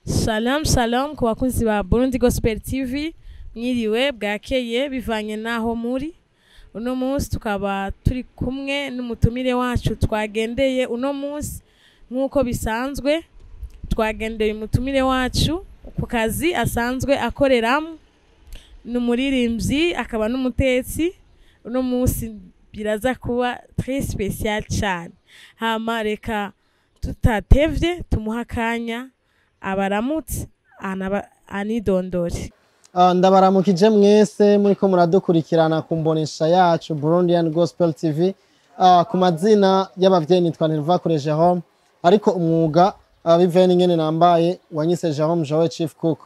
Shalom shalom ku bakunzi ba Burundi Gospel TV, mwiriwe, bwakeye, bivanye naho muri. Uno munsi tukaba turi kumwe n'umutumire wacu twagendeye uno munsi. Nk'uko bisanzwe, twagendeye umutumire wacu ku kazi asanzwe akoreramo. Ni umuririmbyi akaba n'umutetsi. Uno munsi biraza kuba très spécial cyane. Hama reka tutatevye tumuha akanya abaramutse anidondore. Ndabaramukije mwese muriko muradukurikirana ku mbonesha yacu Burundian Gospel TV. Ku mazina y'abavyeyi nitwa Ntirivakure Jerome, ariko umwuga, bivaye n'ingene nambaye, wanyise Jerome Joe Chief Cook.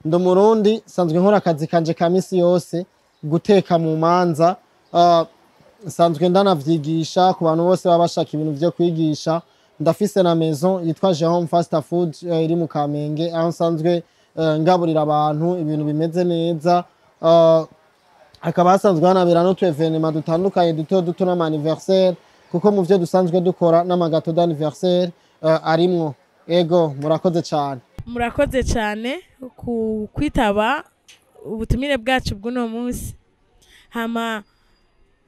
Ndi Umurundi, sanzwe nkora akazi kanje ka misi yose, guteka mu manza. Nsanzwe ndanavyigisha ku bantu bose baba bashaka ibintu vyo kwigisha. Ndafise na maison yitwa Jerome Fast Food, iri mu Kamenge, aho nsanzwe ngaburira abantu ibintu bimeze neza. Hakaba hasanzwe hanabera n'utu événements dutandukanye duto duto n'ama anniversaire, kuko mu vyo dusanzwe dukora n'ama gâteaux d'anniversaire arimwo. Ego, murakoze cane. Murakoze cyane ku kwitaba ubutumire bwacu bw'uno munsi. Hama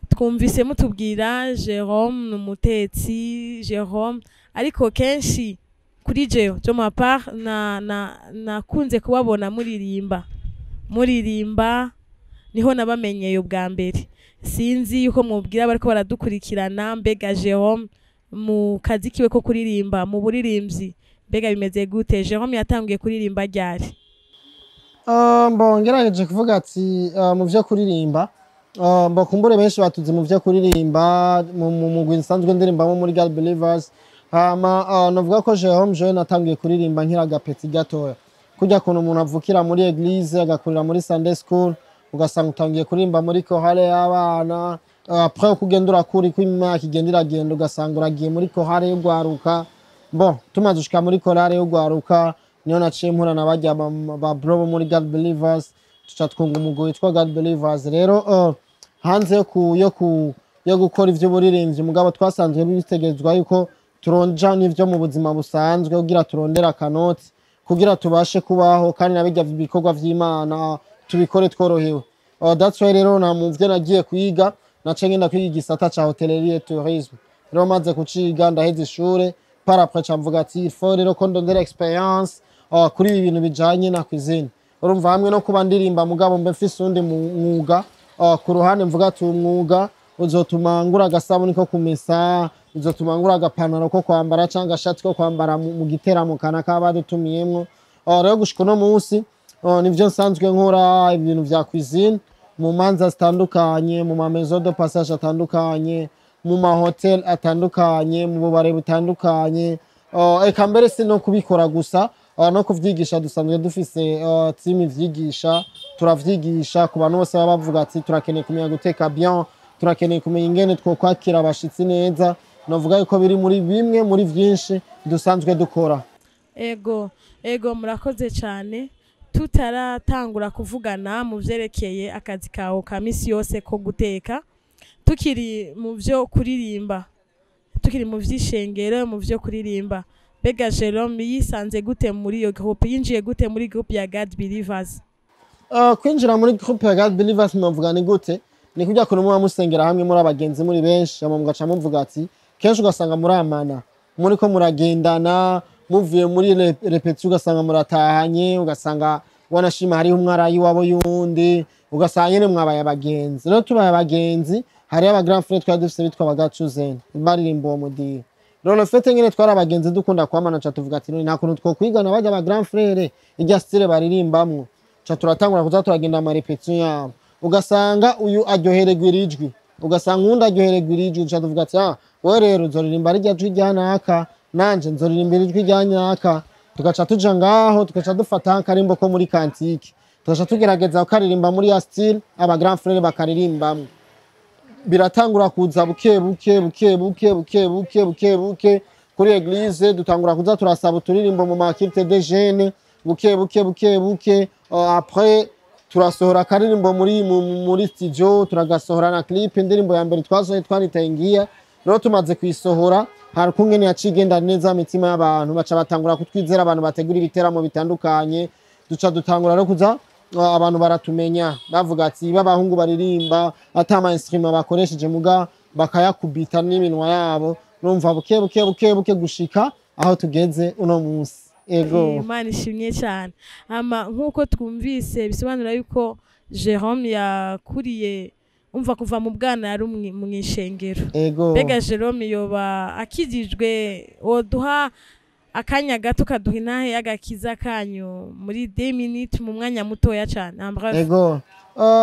twumvise mutubwira Jerome ni umutetsi, Jerome, ariko kenshi kuri jewe, de ma part, na nakunze kubabona muririmba, niho nabamenyeye ubwa mbere. Sinzi yuko mubwira bariko baradukurikirana, mbega Jerome mu kazi kiwe ko kuririmba, mu buririmbyi, mbega bimeze gute? Jerome yatanguye kuririmba ryari? Mbo ngerageje kuvuga ati mu vyo kuririmba, mbo kumbure benshi batuzi mu vyo kuririmba mu mugwi nsanzwe ndirimbamo muri God Believers. Hama novuga ko Jerome Joel natangiye kuririmba nkiri agapeti gatoya, kurya kuntu umuntu avukira muri église, agakurira muri Sunday school, ugasanga utangiye kuririmba muri chorale y'abana. Après uko ugenda urakura, uko imyaka igenda iragenda, ugasanga uragiye muri chorale y'ugwaruka. Bon, tumaze gushika muri chorale y'ugwaruka, niyo naciye mpura na barya ba bro bo muri God Believers, tuca twunga umugwi witwa God Believers. Rero hanze yo gukora ivy'uburirimbyi, mugabo twasanzwe bitegerezwa yuko turonja n'ivyo mu buzima busanzwe kugira turondere akanoti, kugira tubashe kubaho, kandi na bijya bikorwa vy'Imana tubikore tworohewe. That's why rero na mu vyo nagiye kwiga, naciye ngenda kwiga igisata ca hôtellerie et tourisme. Rero maze kuciga, ndaheza ishure, par après ca mvuga ati il faut rero ko ndondera expérience kuri ibi bintu bijanye na cuisine. Urumva, hamwe no kuba ndirimba, mugabo mbe mfise uwundi mwuga ku ruhande, mvuga ati umwuga uzotuma ngura agasabuni ko kumesa, uzotuma ngura agapantaro ko kwambara canke agashati ko kwambara mu giteramo kanaka badutumiyemwo. Rero gushika uno munsi, nivyo nsanzwe nkora, ibintu vya cuisine mu manza zitandukanye, mu ma maison de passage atandukanye, mu ma hotel atandukanye, mu bubare butandukanye. Eka mbere si no kubikora gusa, no kuvyigisha. Dusanzwe dufise team ivyigisha, turavyigisha ku bantu bose baba bavuga ati turakeneye kumenya guteka bien, turakeneye kumenya ingene twokwakira abashitsi neza. Novuga yuko biri muri bimwe muri vyinshi dusanzwe dukora. Ego, murakoze cyane. Tutaratangura kuvugana mu vyerekeye akazi kawe ka misi yose ko guteka, tukiri mu vyo kuririmba, tukiri mu vy'ishengero, mu vyo kuririmba, mbega Jerome yisanze gute muri iyo groupe? Yinjiye gute muri groupe ya God Believers? Kwinjira muri groupe ya God Believers, novuga ni gute? Ni kujya kuntu muba musengera hamwe muri abagenzi, muri benshi, hama mugaca muvuga ati kenshi ugasanga muramana, muriko muragendana, muvuye muri répétition ugasanga muratahanye, ugasanga wanashima hariho umwe araye iwabo y'uwundi, ugasanga nyene mwabaye abagenzi. Rero tubaye abagenzi, hariho aba grand frère twari dufise bitwa abagacuzeni, baririmba uwo mudiho. Rero le fait nyene twari abagenzi, dukunda kwamana, ca tuvuga ati none nta kuntu twokwigana barya aba grand frère irya style baririmbamwo? Ca turatangura kuza turagenda ama répétition yabo, ugasanga uyu aryohererwa irijwi, ugasanga uwundi aryohererwa irijwi. Ca tuvuga ati ah, wowe rero uzoririmba rirya jwi rya naka, nanje nzoririmba irijwi rya nyaka. Tugaca tuja ngaho, tugaca dufata akarimbo ko muri cantique, tugaca tugerageza kukaririmba muri ya style aba grand frère bakaririmbamwo. Biratangura kuza buke buke, buke buke, buke buke, buke buke kuri église. Dutangura kuza turasaba uturirimbo mu ma culte de jeunes, buke buke, buke buke. Après turasohora akaririmbo muri studio, turagasohora na clip. Indirimbo ya mbere twasohoye twanitaye ngiya. Rero tumaze kuyisohora Hari ukungene yaciye igenda neza mu mitima y'abantu, baca batangura kutwizera, abantu bategura ibiteramo bitandukanye. Duca dutangura no kuza abantu baratumenya, bavuga ati b'abahungu baririmba ata ma instrument bakoresheje, muga bakayakubita n'iminwa yabo. Numva buke buke buke buke gushika aho tugeze uno munsi. Ego. Imana ishimye cyane. Hama nk'uko twumvise, bisobanura yuko Jerome yakuriye, umva, kuva mu bwana yari mw'ishengero. Ego. Mbega Jerome yoba akijijwe? Woduha akanya gato ukaduha intahe y'agakiza kanyu muri 2 minutes, mu mwanya mutoya cyane, en bref? Ego.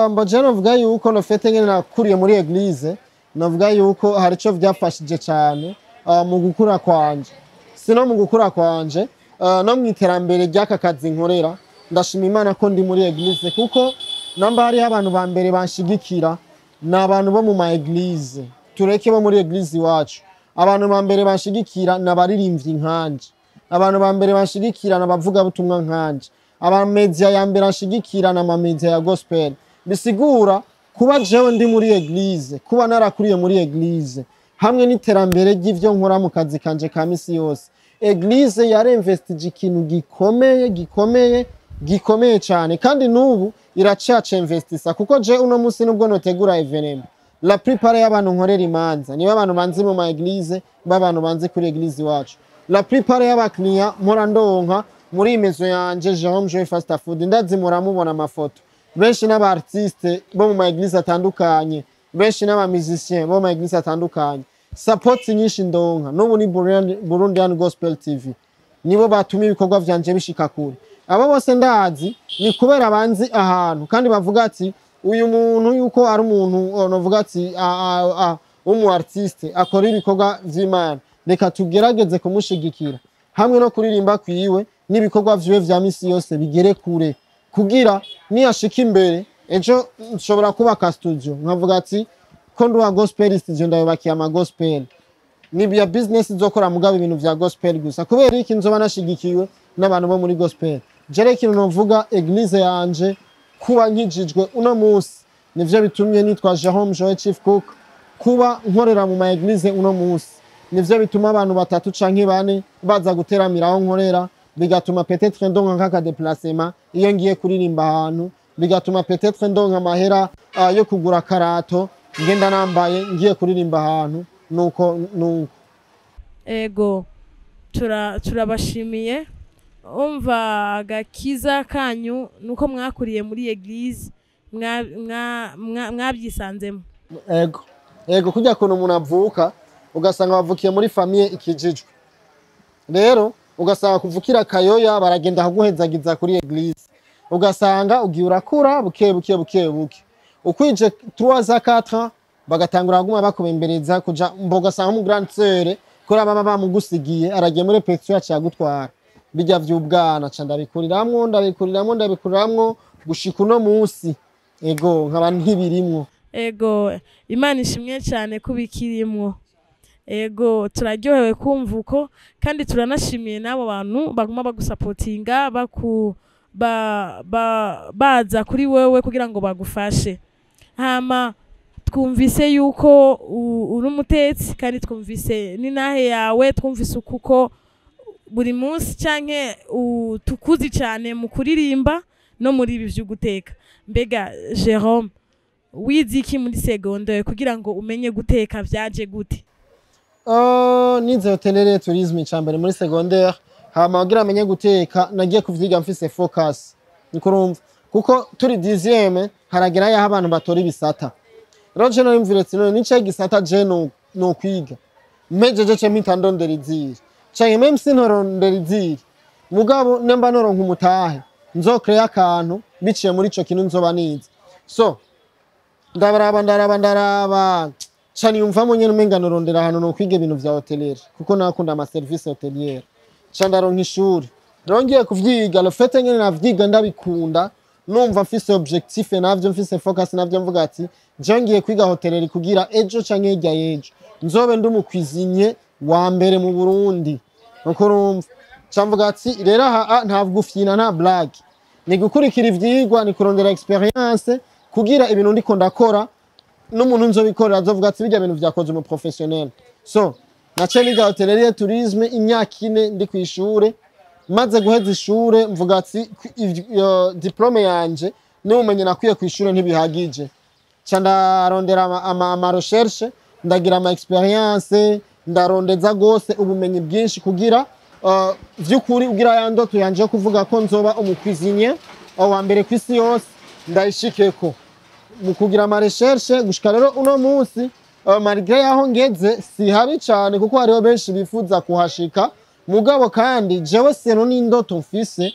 Mbo je novuga yuko le fait nyene nakuriye muri église, novuga yuko hari ico vyafashije cane mu gukura kwanje, sino mu gukura kwanje no mu iterambere ry'aka kazi nkorera. Ndashima Imana ko ndi muri église, kuko namba hariho abantu ba mbere banshigikira ni abantu bo mu ma église. Tureke bo muri église iwacu, abantu ba mbere banshigikira ni abaririmbyi nkanje, abantu ba mbere banshigikira ni abavugabutumwa nkanje, abamedia ya mbere anshigikira ni amamedia ya gospel. Bisigura kuba jewe ndi muri église, kuba narakuriye muri église, hamwe n'iterambere ry'ivyo nkora mu kazi kanje ka misi yose, église yarinvestije ikintu gikomeye, gikomeye, gikomeye cyane, kandi n'ubu iracaca investisa, kuko je uno munsi nubwo notegura événement, la plupart y'abantu nkorera imanza niba abantu banzi mu ma église, b'abantu banzi kuri église iwacu. La plupart y'abakiriya mpora ndonka muri iyi maison yanje Jerome Joy Fast Food, ndazi muramubona amafoto, benshi n'aba artiste bo mu ma église atandukanye, benshi n'aba musicien bo mu ma église atandukanye. Support nyinshi ndonka n'ubu ni Burundian Gospel TV, nibo batuma ibikorwa vyanje bishika kure. Abo bose ndazi ni kubera banzi ahantu, kandi bavuga ati uyu muntu yuko ari umuntu novuga ati umu artiste akora ibikorwa vy'Imana, reka tugerageze kumushigikira hamwe no kuririmba kwiwe n'ibikorwa vyiwe vya misi yose bigere kure, kugira niyashika imbere ejo nshobora kubaka studio nkavuga ati ko ndi uwa gospel, studio ndayubakiye ama gospel, ni ya business izokora mugabo ibintu vya gospel gusa. Kubera iki? Nzoba nashigikiwe n'abantu bo muri gospel. Jere ikintu novuga, église yanje, kuba nkijijwe uno munsi nivyo bitumye nitwa Jerome Joy Chief Cook. Kuba nkorera mu ma église uno munsi nivyo bituma abantu batatu canke bane baza guteramira aho nkorera, bigatuma peut-être ndonka nk'aka déplacement iyo ngiye kuririmba ahantu, bigatuma peut-être ndonka amahera yo kugura karato ngenda nambaye ngiye kuririmba ahantu. Nuko nuko. Ego, turabashimiye. Umva, agakiza kanyu nuko mwakuriye muri église, mwabyisanzemo. Ego, kujya kuntu umuntu avuka ugasanga bavukiye muri famille ikijijwe, rero ugasanga kuvukira kayoya baragenda kuguhezagiza kuri église, ugasanga ugiye urakura buke buke buke buke, ukwije 3 ans, 4 ans, bagatangura kuguma bakubembereza kuja mbo, ugasanga mu grande sœur kuri baba bamugusigiye aragiye muri répétition, yaciye agutwara. Bijya vy'ubwana ca ndabikuriramwo, ndabikuriramwo, ndabikuriramwo gushika uno munsi. Ego, nkaba ntibirimwo. Ego, Imana ishimwe cyane kubikirimwo. Ego, turaryohewe kumva uko, kandi turanashimiye n'abo bantu baguma bagusapotinga, baku ba, ba, baza kuri wewe kugira ngo bagufashe. Hama twumvise yuko uri umutetsi, kandi twumvise n'inahe yawe, twumvise kuko buri munsi canke tukuzi cyane mu kuririmba no muri ibi vyo guteka. Mbega Jerome, wize iki muri secondaire kugira ngo umenye guteka? Vyaje gute? Nize hôtellerie tourisme icambere muri secondaire. Hama kugira amenye guteka, nagiye kuvyiga mfise focus, niko urumva, kuko turi dixième haragera yaho abantu batora ibisata. Rero je nari ati none nicaye gisata je no kwiga mpejeje ce mpita ndondera iziri, canke même sintorondera iziri, mugabo nemba noronka umutahe nzokreya akantu biciye muri ico kintu nzoba nize. So ndaraba, ndaraba, ndaraba ca niyumvamo nyene umenga norondera ahantu nokwiga ibintu vya hôtellerie, kuko nakunda ama service hôtelière. Ca ndaronka ishuri, rero ngiye kuvyiga, le fait nyene navyiga ndabikunda, numva mfise objectif navyo, mfise focus navyo, mvuga ati je ngiye kwiga hôtellerie kugira ejo canke hirya y'ejo nzobe ndi umu cuisinier wa mbere mu Burundi. Nuko urumva ca mvuga ati rero aha nta gufyina, nta blague, ni gukurikira ivyigwa, ni kurondera expérience, kugira ibintu ndiko ndakora n'umuntu nzobikorera azovuga ati bijya bintu vyakoze umu professionnel. So Naciye niga hôtellerie tourisme imyaka 4 ndi kw'ishure. Maze guheza ishure, mvuga ati diplôme yanje n'ubumenyi nakwiye kw'ishure ntibihagije. Ca ndarondera ama recherche, ndagira ama expérience, ndarondeza gose ubumenyi bwinshi kugira vy'ukuri ugira ya ndoto yanje yo kuvuga ko nzoba umu cuisinier wa mbere kw'isi yose ndayishikeko mu kugira ama recherche. Gushika rero uno munsi, malgré yaho ngeze si habi cane, kuko hariho benshi bifuza kuhashika, mugabo kandi jewe seno n'indoto mfise,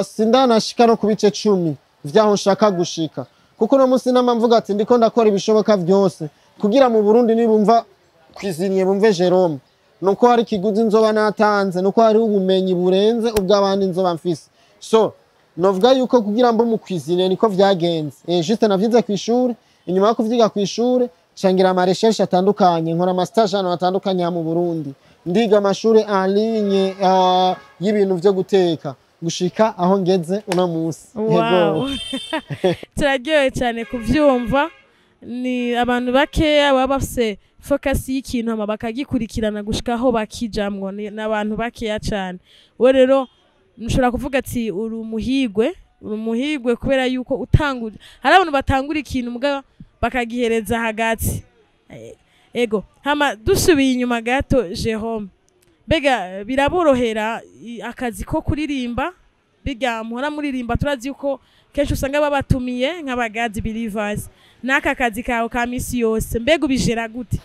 sindanashika no ku bice 10 vyaho nshaka gushika, kuko uno munsi nama mvuga ati ndiko ndakora ibishoboka vyose kugira mu Burundi nibumva cuisinier bumve Jerome, nuko hari ikiguzi nzoba natanze, nuko hari ubumenyi burenze ubw'abandi nzoba mfise. So novuga yuko kugira mbe umu cuisinier niko vyagenze. Juste navyize kw'ishure. Inyuma yo kuvyiga kw'ishure, cangira ama recherche atandukanye, nkora ama stage ahantu hatandukanye mu Burundi, ndiga amashuri en ligne y'ibintu vyo guteka, gushika aho ngeze uno munsi. Wow, turaryohewe cyane kuvyumva. Ni abantu bakeya baba bafise focus y'ikintu hama bakagikurikirana gushika aho bakijamwo. Ni abantu bakeya cyane. We rero nshobora kuvuga ati uri umuhigwe, uri umuhigwe, kubera yuko utangura, hari abantu batangura ikintu mugabo bakagihereza hagati. Ego, hama dusubiye inyuma gato, Jerome, mbega biraborohera akazi ko kuririmba biga muhora muririmba? Turazi yuko kenshi usanga babatumiye nk'aba God Believers, n'aka kazi kawe ka misi yose, mbega ubijera gute?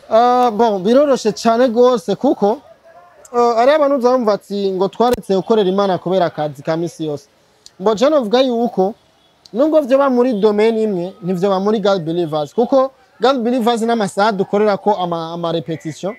Bon, biroroshe cyane gose, kuko ari abantu uzamva ati ngo twaretse gukorera Imana kubera akazi ka misi yose. Mbo je novuga yuko nubwo vyoba muri domaine imwe, ntivyoba muri God Believers, kuko God Believers n'amasaha dukorera ko ama répétition,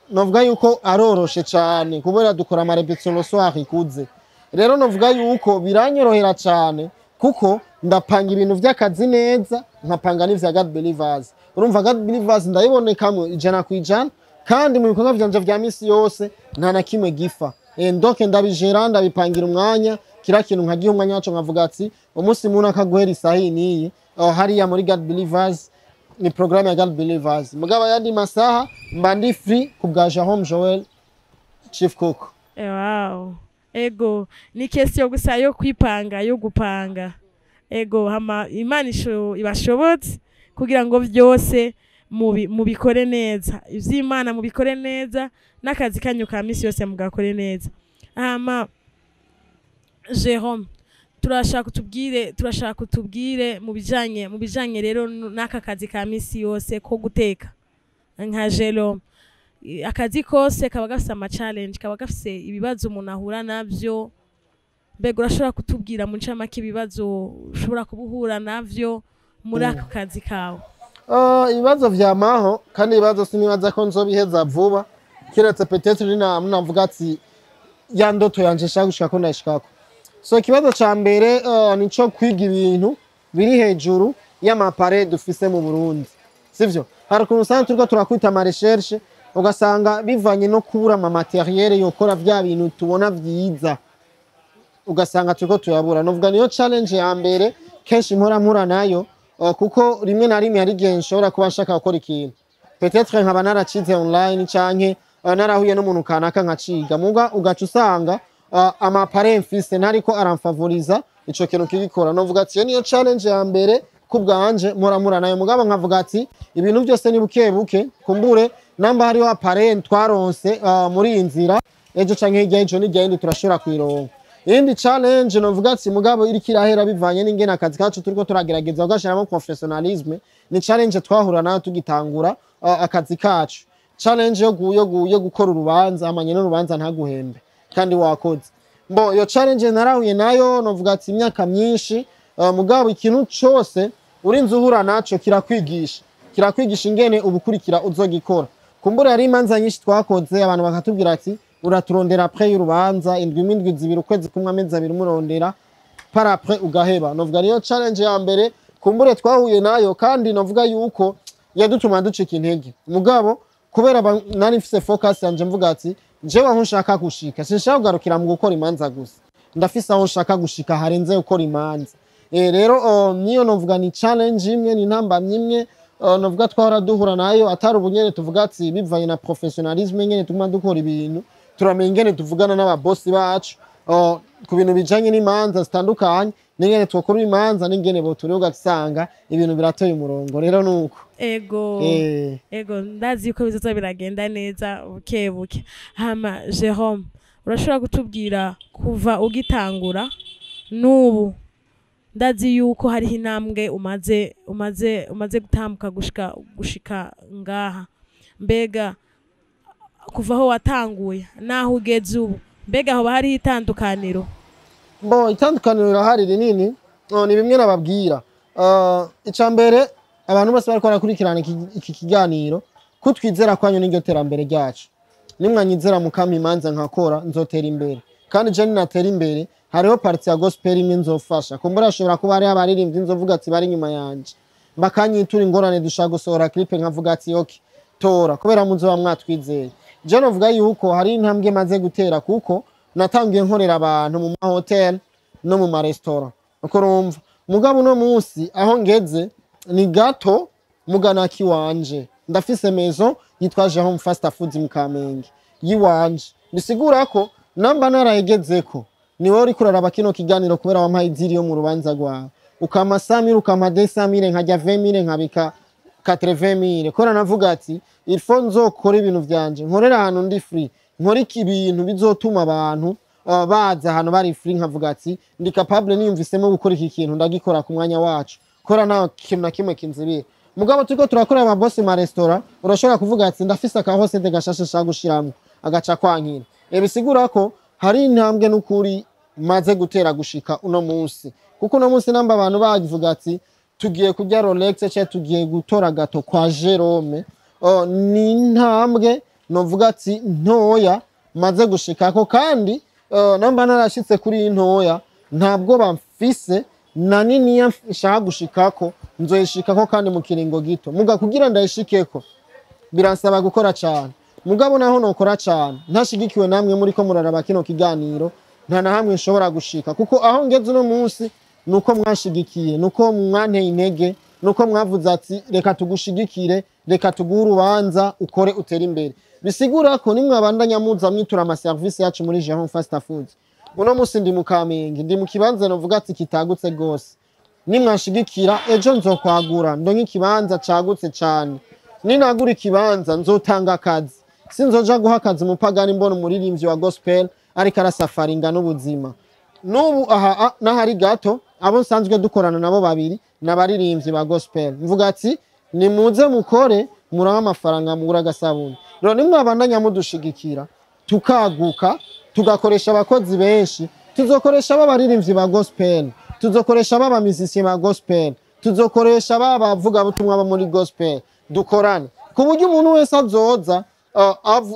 novuga yuko aroroshe cyane, kubera dukora ama répétition le soir ikuze. Rero novuga yuko biranyorohera cyane, kuko ndapanga ibintu vy'akazi neza, nkapanga n'ivya God Believers. Urumva, God Believers ndayibonekamwo 100%, kandi mu bikorwa vyanje vya misi yose nta na kimwe gifa. Ndoke ndabijera, ndabipangira umwanya, kila kintu nkagiha umwanya waco, nkavuga ati umunsi muntu akaguhera isaha iyi n'iyi, hariya muri God Believers ni programme ya God Believers, mugabo ayandi masaha mba ndi free ku bwa Jerome Joel Chief Cook. Wow, ego, ni question gusa yo kwipanga, yo gupanga. Ego, hama Imana ibashobotse kugira ngo vyose mubikore neza, ivy'Imana mubikore neza, n'akazi kanyu ka misi yose mugakore neza. Hama Jerome, turashaka utubwire mu bijanye rero n'aka kazi ka misi yose ko guteka nka Jerome. Akazi kose kaba gafise ama challenge, kaba gafise ibibazo umuntu ahura navyo. Mbega urashobora kutubwira mu ncamake ibibazo ushobora kuba uhura navyo muri ako kazi kawe? Ibibazo vyamaho, kandi ibibazo sinibaza ko nzobiheza vuba, kiretse peut-être navuga ati ya ndoto yanje nshaka gushika ko ndayishikako. So ikibazo ca mbere nico kwiga ibintu biri hejuru y'ama appareil dufise mu Burundi, sivyo? Hari ukuntu usanga turiko turakwita ama recherche, ugasanga bivanye no kubura ama matériel yokora vya bintu tubona vyiza, ugasanga turiko tuyabura. Novuga niyo challenge ya mbere kenshi mpora mpura nayo, kuko rimwe na rimwe hari igihe nshobora kuba nshaka gukora ikintu, peut-être nkaba naracize online canke narahuye n'umuntu kanaka nkaciga, muga ugaca usanga ama appareil mfise ntariko aramfavoriza ico kintu kigikora. Novuga ati iyo niyo challenge ya mbere kubwanje mpora mpura nayo, mugabo nkavuga ati ibintu byose ni buke buke. Kumbure namba hariho appareil twaronse muri iyi nzira, ejo canke hirya y'ejo n'irya yindi turashobora kuyironka. Iyindi challenge novuga ati mugabo iriko irahera bivanye n'ingene akazi kacu turiko turagerageza kugashiramo professionnalisme, ni challenge twahura nayo tugitangura akazi kacu, challenge yo gukora urubanza, amanye n'urubanza ntaguhembe kandi wakoze. Mbo iyo challenge narahuye nayo, novuga ati imyaka myinshi, mugabo ikintu cose urinze uhura naco kirakwigisha, kirakwigisha ingene ubukurikira uzogikora. Kumbura hari imanza nyinshi twakoze, abantu bakatubwira ati uraturondera après y'urubanza, indwi imwe, indwi 2, ukwezi kumwe, amezi 2, murondera par après ugaheba. Novuga niyo challenge ya mbere kumbure twahuye nayo, kandi novuga yuko yadutuma ducika intege, mugabo kubera nari mfise focus yanje, mvuga ati jewe aho nshaka gushika sinshaka kugarukira mu gukora imanza gusa, ndafise aho nshaka gushika harenze gukora imanza. Rero niyo novuga ni challenge imwe, ni intambamyi imwe. Novuga twahora duhura nayo atari ubunyene, tuvuga ati bivanye na professionnalisme nyene tuguma dukora ibintu, turamenya ingene tuvugana n'ababosi bacu ku bintu bijanye n'imanza zitandukanye, n'ingene twokora imanza, n'ingene botureba, ugasanga ibintu biratoye umurongo. Rero nuko. Ego. Ego, ndazi yuko bizoza biragenda neza buke buke. Hama Jerome, urashobora kutubwira kuva ugitangura n'ubu, ndazi yuko hariho intambwe umaze gutambuka gushika ngaha. Mbega kuva aho watanguye naho ugeze ubu, mbega hoba hariho itandukaniro? Bo, itandukaniro rirahari rinini. Oh, ni bimwe nababwira. Ica mbere, abantu bose bariko barakurikirana iki kiganiro, kutwizera kwanyu n'iryo terambere ryacu. Nimwanyizera mukampa imanza nkakora, nzotera imbere. Kandi je ninatera imbere, hariho partie ya gospel imwe nzofasha. Kumbura ashobora kuba hariho abaririmbyi nzovuga ati bari inyuma yanje, bakanyitura ingorane, dushaka gusohora clip, nkavuga ati okay, tora, kubera muzoba mwatwizeye. Je novuga yuko hari intambwe maze gutera, kuko natangiye nkorera abantu mu mahotel no mu maresitora, uko urumva. Mugabo uno munsi aho ngeze ni gato mugana kiwanje, ndafise maison yitwa Jerome Fast Food mu Kamenge yiwanje. Bisigura ko namba narayigezeko, ni wowe uriko uraraba kino kiganiro, kubera wampaye iziri yo mu rubanza rwawe, ukampa 100,000, ukampa 200,000, nkajya 20,000, nkabika 80,000, kubera navuga ati il faut nzokora ibintu vyanje, nkorera ahantu ndi free, nkora iki ibintu bizotuma abantu baza ahantu bari free, nkavuga ati ndi capable, niyumvisemo gukora iki kintu, ndagikora ku mwanya wacu, kora nta kintu na kimwe kinzibira. Mugabo turiko turakora amabosi ma restaurant, urashobora kuvuga ati ndafise aka hosete gashashe nshaka gushiramwo, agaca kwankira. Bisigura ko hari intambwe n'ukuri maze gutera gushika uno munsi, kuko uno munsi namba abantu bavuga ati tugiye kurya Rolex cyangwa tugiye gutora gâteau kwa Jerome, oh, ni intambwe novuga ati ntoya maze gushikako. Kandi namba narashitse kuri iyi ntoya, ntabwo bamfise na niniya nshaka gushikako, nzoyishikako kandi mu kiringo gito. Muga kugira ndayishikeko biransaba gukora cyane. Mugabo naho nokora cyane ntashigikiwe namwe muri ko muraraba kino kiganiro, nta na hamwe nshobora gushika, kuko aho ngeze uno munsi nuko mwanshigikiye, nuko mwanteye intege, nuko mwavuze ati reka tugushigikire, reka tuguhe urubanza ukore utere imbere. Bisigura ko nimwabandanya muza mwitura ama service yacu muri Jerome Fast Food, uno munsi ndi mu Kamenge, ndi mu kibanza novuga ati kitagutse gose. Nimwanshigikira, ejo nzokwagura ndonke ikibanza cagutse cane. Ninagura ikibanza, nzotanga akazi. Sinzoja guha akazi umupagani mbona umuririmbyi wa gospel ariko arasafaringa n'ubuzima. N'ubu aha n'ahari gato, abo nsanzwe dukorana nabo babiri n'abaririmbyi ba gospel, mvuga ati nimuze mukore, murabe amafaranga mugura agasabuni. Rero nimwabandanya mudushigikira, tukaguka, tugakoresha abakozi benshi, tuzokoresha b'abaririmbyi ba gospel, tuzokoresha b'aba musiciens ba gospel, tuzokoresha b'abavuga butumwa bo muri gospel, dukorane ku buryo umuntu wese azoza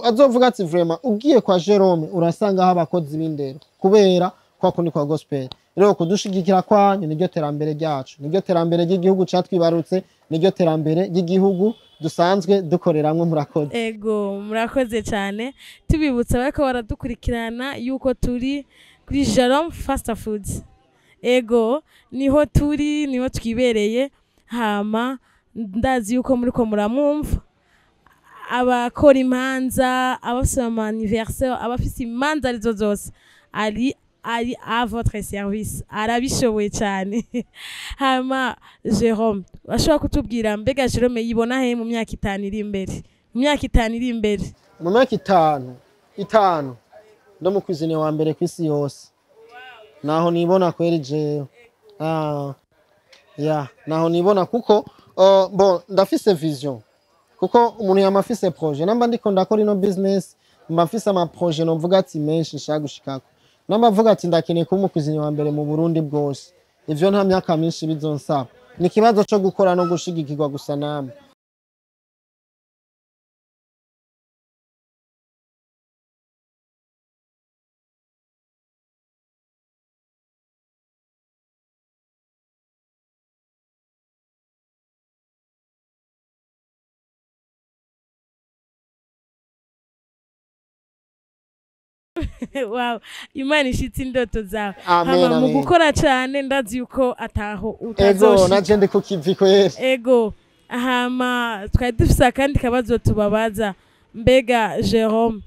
azovuga ati vraiment ugiye kwa Jerome urasangaho abakozi b'indero, kubera kwa kundi kwa gospel. Rero kudushigikira kwanyu niryo terambere ryacu, niryo terambere ry'igihugu catwibarutse, niryo terambere ry'igihugu dusanzwe dukoreramwo. Murakoze. Ego, murakoze cyane. Tubibutsa bariko baradukurikirana yuko turi kuri Jerome Fast Foods. Ego, niho turi, niho twibereye. Hama ndazi yuko muriko muramwumva, abakora imanza, abafise ama anniversaire, abafise imanza arizo zose, ari à votre service, arabishoboye cyane. Hama Jerome, bashobora kutubwira mbega Jerome yibona he mu myaka 5 iri imbere, mu myaka 5 iri imbere? Mu myaka itanu ndo mu cuisinier wa mbere ku isi yose. Naho nibona kweri jewe. Ya naho nibona, kuko bon, ndafise vision, kuko umuntu yama afise projet. Namba ndiko ndakora ino business, mba mfise ama projet novuga ati menshi nshaka gushikako. Namba mvuga ati ndakeneye kuba umu cuisinier wa mbere mu Burundi bwose, ivyo nta myaka myinshi bizonsaba, ni ikibazo co gukora no gushigikirwa gusa namwe. Wow, Imana ishitse indoto zawe. Amen. Hama mu Amen. gukora cyane, ndazi yuko ataho Ego. utazoshika. Naje ndi ku kivi kweri. Ego. Hama twari dufise akandi kabazo tubabaza. Mbega Jerome,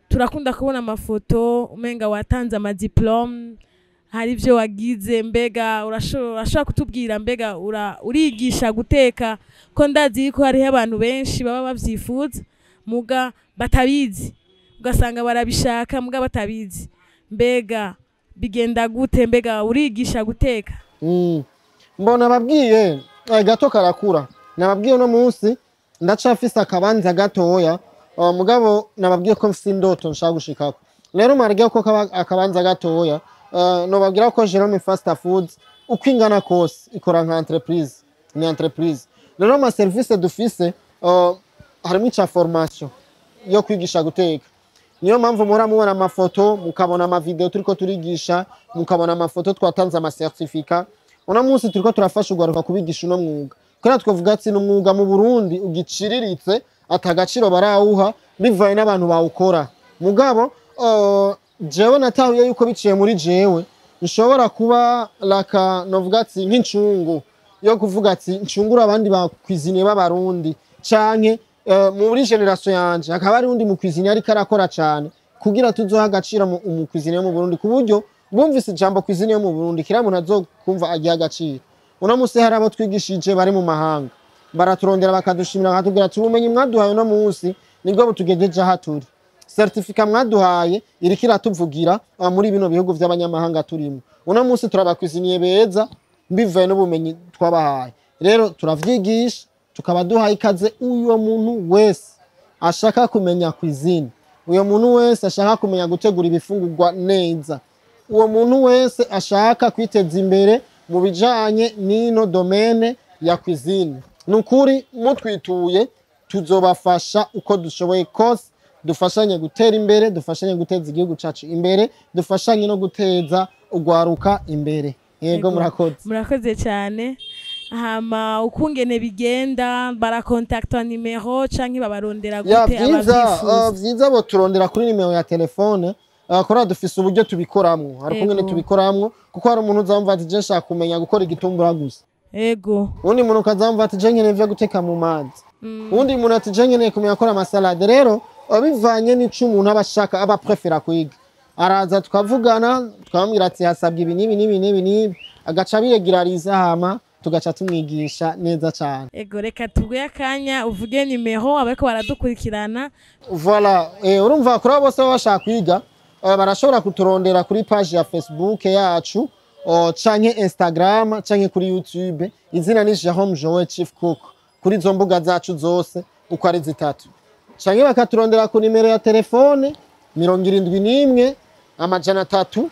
turakunda kubona amafoto umenga watanze ama diplômes, hari ibyo wagize. Mbega urashobora kutubwira, mbega urigisha guteka? Ko ndazi ko hariho abantu benshi baba bavyifuza muga batabizi, ugasanga barabishaka muga batabizi. Mbega bigenda gute? Mbega urigisha guteka? Mbona babwiye gato karakura. Nababwiye uno munsi ndacafise akabanza gatoya, mugabo nababwiye ko mfise indoto nshaka gushikako. Rero marige ko kaba akabanza gatoya, nobabwira ko Jerome Fast Foods uko ingana kose ikora nka entreprise, ni entreprise. Rero ama service dufise, harimo ica formation yo kwigisha guteka. Niyo mpamvu muhora mubona amafoto, mukabona ama vidéo turiko turigisha, mukabona amafoto twatanze ama certificat. Uno munsi turiko turafasha urwaruka kubigisha uno mwuga, kubera twavuga ati ni umwuga mu Burundi ugiciriritse, atagaciro barawuha bivaye n'abantu bawukora. Mugabo jewe natahuye yuko biciye muri jewe nshobora kuba laka, novuga ati nk'incungu yo kuvuga ati ncungura abandi ba cuisinier b'Abarundi, canke muri génération yanje hakaba hari undi mu cuisinier ariko arakora cane, kugira tuzoha agaciro mu cuisinier mu Burundi, ku buryo bumvise ijambo cuisine yo mu Burundi kira muntu azokumva agiha agaciro. Uno munsi hari abo twigishije bari mu mahanga, baraturondera, bakadushimira, bakatubwira ati ubumenyi mwaduhaye uno munsi nibwo butugejeje aha turi, certificat mwaduhaye iriko iratuvugira muri bino bihugu vy'abanyamahanga turimo. Uno munsi turaba cuisinier beza bivaye n'ubumenyi twabahaye. Rero turavyigisha, tukaba duhaye ikaze uyo muntu wese ashaka kumenya cuisine, uyo muntu wese ashaka kumenya gutegura ibifungurwa neza, uwo muntu wese ashaka kwiteza imbere mu bijanye n'ino domaine ya cuisine. Ni ukuri mutwituye tuzobafasha uko dushoboye kose, dufashanye gutera imbere, dufashanye guteza igihugu cacu imbere, dufashanye no guteza ugwaruka imbere. Yego. Yego. Murakoze. Murakoze cyane. Hama ukungene bigenda, barakontakta nimero canke babarondera Ya, gute vyiza, abavyifuza? Vyiza boturondera kuri nimero ya telefone, kora dufise uburyo tubikoramwo, hari ukungene tubikoramwo, kuko hari umuntu uzamva ati je nshaka kumenya gukora igitumbura gusa, uwundi muntu ukazamva ati je nkeneye ivyo guteka mu mazi, uwundi muntu ati je nkeneye kumenya gukora ama salade. Rero bivanye n'ico umuntu aba ashaka, aba prefera kwiga, araza tukavugana, tukamubwira ati hasabwa ibi n'ibi n'ibi n'ibi n'ibi, agaca abiregirariza, hama tugaca tumwigisha neza cane. Ego, reka tuguhe akanya uvuge nimero abariko baradukurikirana. Voilà, urumva kuri abo bose baba bashaka kwiga, barashobora kuturondera kuri page ya Facebook yacu, canke Instagram canke kuri YouTube. Izina ni Jerome Joel Chief Cook kuri izo mbuga zacu zose uko ari zitatu, canke bakaturondera ku nimero ya telefone 71 377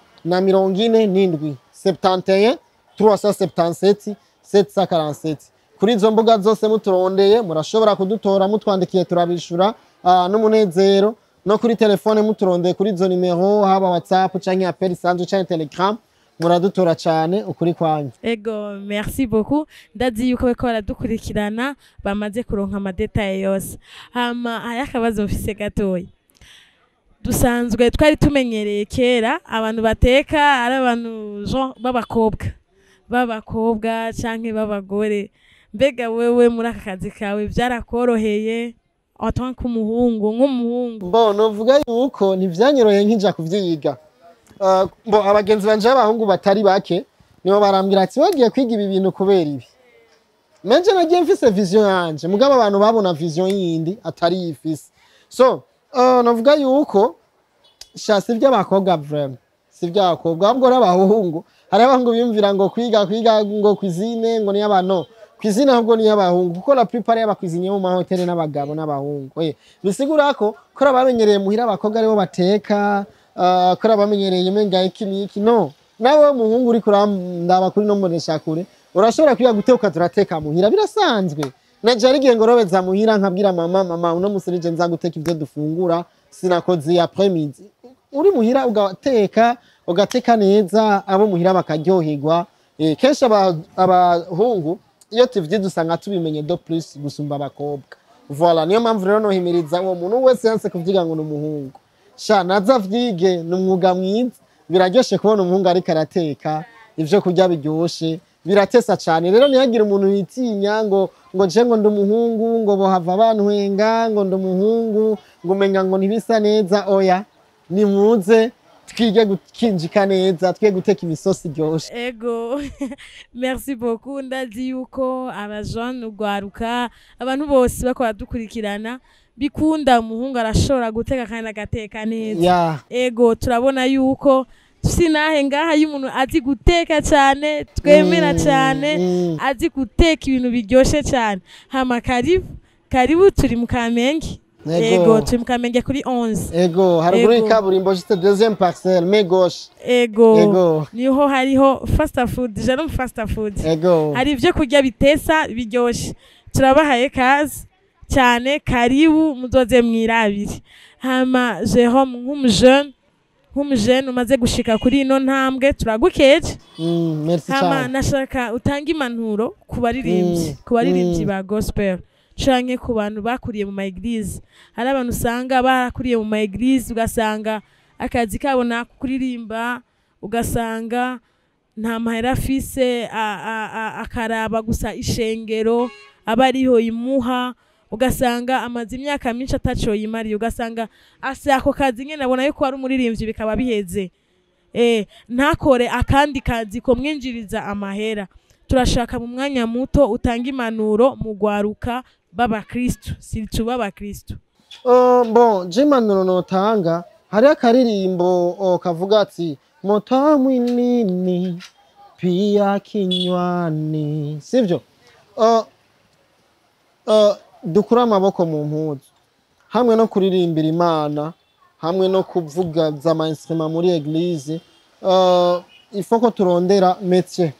747, 71 377 747. Kuri izo mbuga zose muturondeye murashobora kudutora, mutwandikiye turabishura n'umunezero. No kuri telefone muturondeye kuri izo nimero, haba WhatsApp canke appel isanzwe canke Telegram, muradutora cane ukuri kwanyu. Ego, merci beaucoup. Ndazi yuko bariko baradukurikirana bamaze kuronka ama détails yose. Hama hariho akabazo mfise gatoya. Dusanzwe twari tumenyereye kera abantu bateka ari abantu genre b'abakobwa canke b'abagore. Mbega wewe muri aka kazi kawe vyarakoroheye en tant qu'umuhungu, nk'umuhungu? Bo, novuga yuko ntivyanyoroheye nkija kuvyiga. Bo, abagenzi banje b'abahungu batari bake nibo barambwira ati wagiye kwiga ibi bintu kubera ibi. Menje nagiye mfise vision yanje, mugabo abantu babona vision yindi atari yifise. So novuga yuko sha si ivy'abakobwa vraiment, si ivy'abakobwa, ahubwo n'abahungu. Hari abahungu biyumvira ngo kwiga ngo cuisine ngo ni y'abantu, cuisine ahubwo ni y'abahungu, kuko la plupart y'aba cuisinier mu mahoteli n'abagabo n'abahungu. Bisigura ko kora bamenyereye muhira abakobwa aribo bateka, kora bamenyereye umenga iki n'iki. No, nawe muhungu uri kurandaba kuri no mbonesha kure, urashobora kwiga guteka, turateka muhira birasanzwe. Naje ari igihe ngorobeza muhira nkabwira mama: "Mama, uno musi nije nza guteka ivyo dufungura, sinakoze après midi." Uri muhira ugateka, ugateka neza, abo muhira bakaryoherwa. Kenshi abahungu iyo tuvyize usanga tubimenye de plus gusumba abakobwa. Voilà, niyo mpamvu rero nohimiriza uwo muntu wese yanse kuvyiga ngo ni umuhungu, sha naza vyige, ni umwuga mwiza. Biraryoshe kubona umuhungu ariko arateka ivyo kurya biryoshe. Biratesa cyane. Rero ntihagire umuntu yitinya ngo je ngo ndi umuhungu, ngo bohava bantwenga, ngo ndi umuhungu, ngo umenga ngo ntibisa neza. Oya, nimuze twige gukinjika neza, twige guteka imisosi iryoshe. Ego, merci beaucoup. Ndazi yuko abajene, ugwaruka, abantu bose bako baradukurikirana, bikunda umuhungu arashobora guteka kandi agateka neza. Ego, turabona yuko sinahe ngaha iyo umuntu azi guteka cyane, twemera cyane, azi guteka ibintu biryoshe cyane. Hama karibu, karibu, turi mu Kamenge. Ego, turi mu Kamenge kuri 11. Ego, haruguru y'ikaburimbo, juste deuxième parcelle, main gauche. Ego. Ego. Niho hariho fast food, Jerome Fast Food. Hari ibyo kurya bitesa biryoshe. Turabahaye kazi cyane, karibu muzoze mwirabire. Hama Jerome, nk'umujene umaze gushika kuri ino ntambwe, turagukeje. Merci Hama cyane. nashaka utange impanuro ku baririmbyi, ku baririmbyi ba gospel canke ku bantu bakuriye mu ma église. Hari abantu usanga barakuriye mu ma église, ugasanga akazi kabo nako kuririmba, ugasanga nta mahera afise, akaraba gusa ishengero aba ariho imuha, ugasanga amaze imyaka myinshi ataco yimariye, ugasanga ase ako kazi nyene abona yuko ari umuririmbyi bikaba biheze, ntakore akandi kazi komwinjiriza amahera. Turashaka mu mwanya muto utanga impanuro mu gwaruka b'abakristu, surtout b'abakristu. Bon, je impanuro notanga, hariho akaririmbo kavuga ati moto mwilini pia kinywani, sivyo? Dukure amaboko mu mpuzu, hamwe no kuririmbira Imana, hamwe no kuvuga ama instrument muri église, il faut ko turondera métier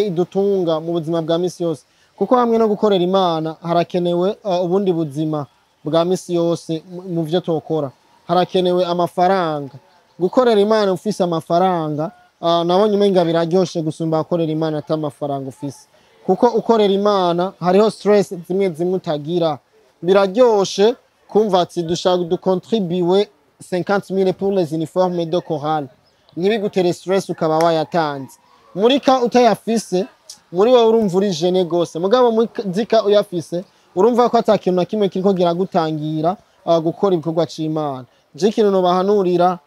idutunga mu buzima bwa misi yose, kuko hamwe no gukorera Imana harakenewe ubundi buzima bwa misi yose. Mu vyo tokora harakenewe amafaranga. Gukorera Imana ufise amafaranga, nabonye umenga biraryoshe gusumba gukorera Imana ata amafaranga ufise, kuko ukorera Imana hariho stress zimwe zimwe utagira. Biraryoshe kumva ati dushaka ducontribuer 50 000 pour les uniformes de chorale, ntibigutere stress, ukaba wayatanze. Muri ka utayafise, muri wowe urumva uri gêné gose, mugabo muri zika uyafise urumva ko ata kintu na kimwe kiriko kiragutangira gukora ibikorwa c'Imana. Je ikintu nobahanurira,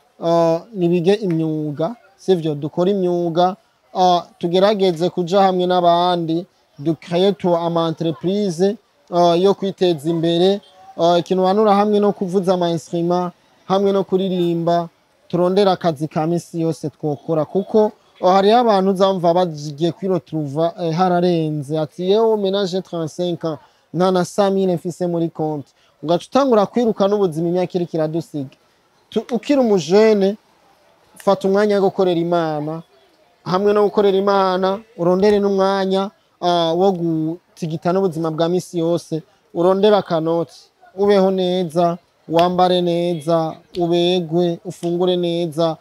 nibige imyuga, sivyo? Dukora imyuga, tugerageze kuja hamwe n'abandi, ducrée tu ama entreprise yo kwiteza imbere. Ikintu banura, hamwe no kuvuza ama instrument, hamwe no kuririmba, turondera akazi ka misi yose twokora, kuko hariho abantu uzamva bagiye kwiretrouva hararenze, ati yewe ménage 35 ans, nta na 100000 mfise muri compte, ugaca utangura kwiruka n'ubuzima, imyaka iriko iradusiga. Ukiri umujene, fata umwanya wo gukorera Imana. Hamwe no gukorera Imana, urondere n'umwanya wo gutigita n'ubuzima bwa misi yose, urondere akanoti, ubeho neza, wambare neza, ubegwe, ufungure neza.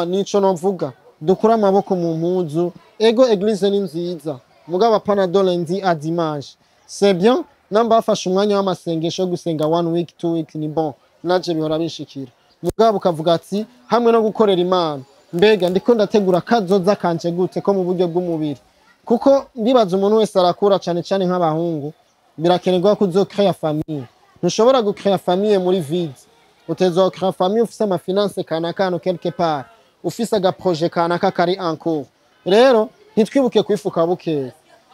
Nico novuga, dukure amaboko mu mpuzu. Ego, église ni nziza, mugabo apana de lundi à dimanche. C'est bien namba bafashe umwanya w'amasengesho yo gusenga one week, 2 weeks, ni bon, naje bihora binshikira, mugabo ukavuga ati hamwe no gukorera Imana, mbega ndiko ndategura kazoza kanje gute ko mu buryo bw'umubiri? Kuko ndibaza umuntu wese arakura, cane cane nk'abahungu, birakenerwa ko uzocréa famille. Ntushobora gucréa famille muri vide, uteza gucréa famille ufise amafinances kanaka hano quelque part, ufise agaprojet kanaka kari en cours. Rero ntitwibuke kwifuka bukeya.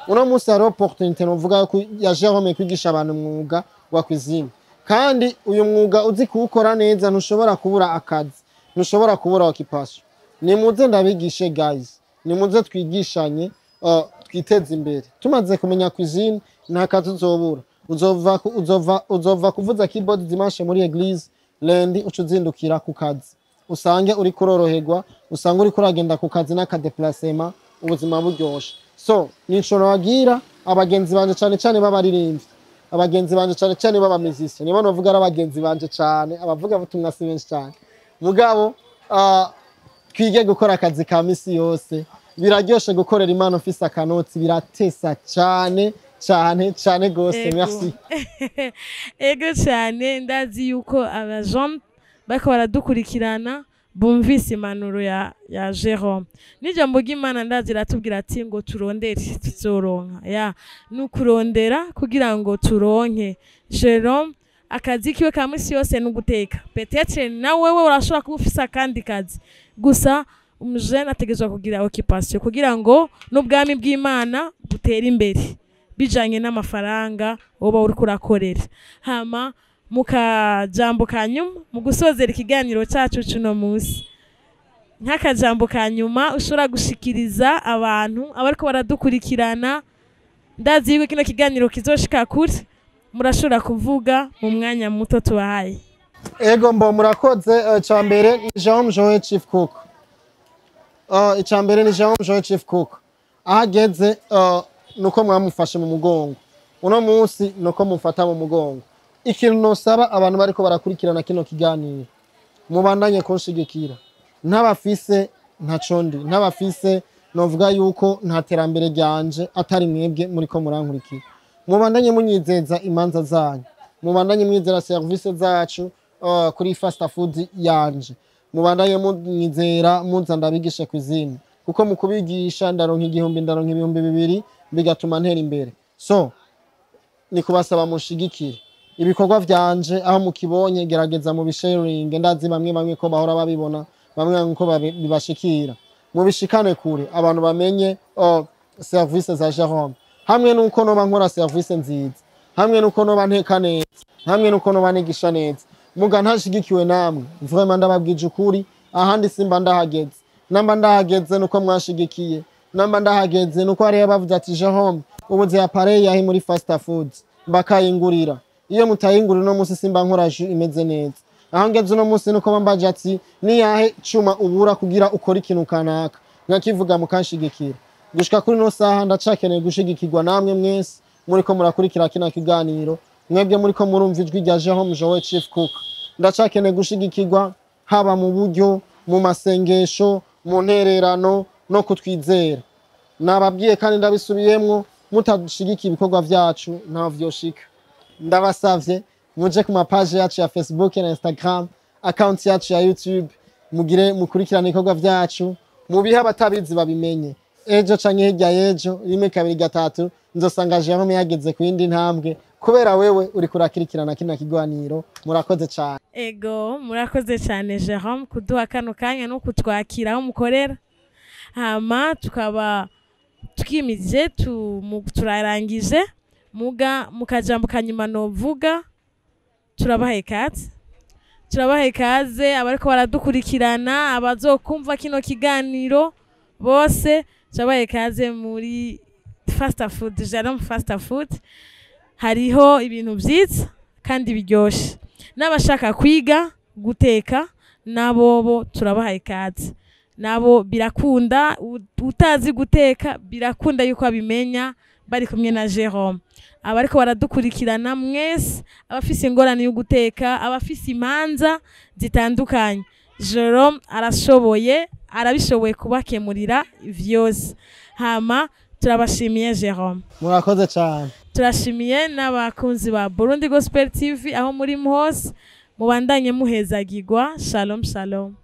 Uno munsi hariho opportunité novuga ko ya Jerome kwigisha abantu umwuga wa cuisine, kandi uyu mwuga uzi kuwukora neza ntushobora kubura akazi, ntushobora kubura occupation. Nimuze ndabigishe guys, nimuze twigishanye, twiteze imbere. Tumaze kumenya cuisine, nta kazi uzobura. Uzova kuvuza keyboard dimanche muri église, lundi uca uzindukira ku kazi, usange uri kuroroherwa, usange uri kuragenda ku kazi n'akadéplacement, ubuzima buryoshe. So nico nabagira abagenzi banje, cane cane b'abaririmbyi, abagenzi banje cane cane b'abamizisi, nibo novuga ari abagenzi banje cane. Abavuga butumwa si benshi cane, mugabo twige gukora akazi ka misi yose. Biraryoshe gukorera Imana ufise akanotsi, biratesa cane cane cane gose. Ego. Merci. Ego cyane, ndazi yuko abajene bariko baradukurikirana. Bumvise impanuro ya Jerome n'ijambo ry'Imana, ndazi iratubwira ati ngo turondere tuzoronka. Ya, ni ukurondera kugira ngo turonke. Jerome akazi kiwe ka misi yose ni uguteka. Peut-être na wewe urashobora kuba ufise akandi kazi, gusa umujene ategerezwa kugira occupation kugira ngo n'ubwami bw'Imana butere imbere bijanye n'amafaranga woba uriko urakorera. Hama mu kajambo ka nyuma, mu gusozera ikiganiro cacu cuno munsi, nk'akajambo ka nyuma ushobora gushikiriza abantu abariko baradukurikirana, ndazi yuko kino kiganiro kizoshika kure, murashobora kuvuga mu mwanya muto tubahaye. Ego, mbo murakoze. Icya mbere ni Jerome Joe Chief Cook. Icya mbere ni Jerome Joe Chief Cook, aho ageze nuko mwamufashe mu mugongo, uno munsi nuko mufata mu mugongo. Ikintu nosaba abantu bariko barakurikirana kino kiganiro, mubandanye kunshigikira. Ntabafise ntaco ndi, ntabafise novuga yuko nta terambere ryanje atari mwebwe muriko murankurikira. Mubandanye munyizeza imanza zanyu, mubandanye mwizera serivisi zacu kuri fast food yanje, mubandanye munyizera muza ndabigishe cuisine, kuko mu kubigisha ndaronka 1000, ndaronka 2000, bigatuma ntera imbere. So ni kubasaba mushigikire ibikorwa vyanje. Aho mukibonye, gerageza mu bisharing. Ndazi bamwe bamwe ko bahora babibona, bamwe bamwe ko bibashikira, mubishikane kure, abantu bamenye service za Jerome, hamwe nuko noba nkora service nziza, hamwe nuko noba nteka neza, hamwe nuko noba nigisha neza. Muga ntashigikiwe namwe, vraiment ndababwije ukuri, ahandi simba ndahageze. Namba ndahageze nuko mwashigikiye, namba ndahageze nuko hariyo bavuze ati Jerome ubuze appareil yahi muri fast food, bakayingurira. Iyo mutayingurira, uno munsi simba nkora jus imeze neza. Aho ngeze uno munsi nuko bambaje ati niyahe cuma ubura kugira ukore ikintu kanaka, nkakivuga mukanshigikira. Gushika kuri no saha ndacakeneye gushigikirwa namwe mwese muriko murakurikira kino kiganiro, mwebwe muriko murumva ijwi rya Jerome Joe Chief Cook. Ndacakeneye gushigikirwa haba mu buryo, mu masengesho, mu ntererano no kutwizera. Nababwiye kandi ndabisubiyemwo, mutadushigikiye ibikorwa vyacu ntaho vyoshika. Ndabasavye muje ku mapaje yacu ya Facebook na Instagram, account yacu ya YouTube, mugire mukurikirane ibikorwa vyacu, mubihe abatabizi babimenye. Ejo canke hirya y'ejo, rimwe kabiri gatatu, nzosanga Jerome yageze ku yindi ntambwe kubera wewe uriko urakurikirana kino kiganiro. Murakoze cane. Ego, murakoze cyane Jerome kuduha kano kanya no kutwakira aho mukorera. Hama tukaba twimije turarangije, muga mu kajambo kanyuma novuga, turabahaye ikaze, turabahaye ikaze abariko baradukurikirana, abazokumva kino kiganiro bose, turabahaye ikaze muri fast food Jerome Fast Food. Hariho ibintu vyiza kandi biryoshe. N'abashaka kwiga guteka nabo bo turabahaye ikaze, nabo birakunda. Utazi guteka birakunda yuko abimenya bari kumwe na Jerome. Abariko baradukurikirana mwese, abafise ingorane yo guteka, abafise imanza zitandukanye, Jerome arashoboye, arabishoboye kubakemurira vyose. Hama turabashimiye Jerome. Murakoze cane. Turashimiye n'abakunzi ba Burundi Gospel TV aho muri hose, mubandanye muhezagirwa. Shalom shalom.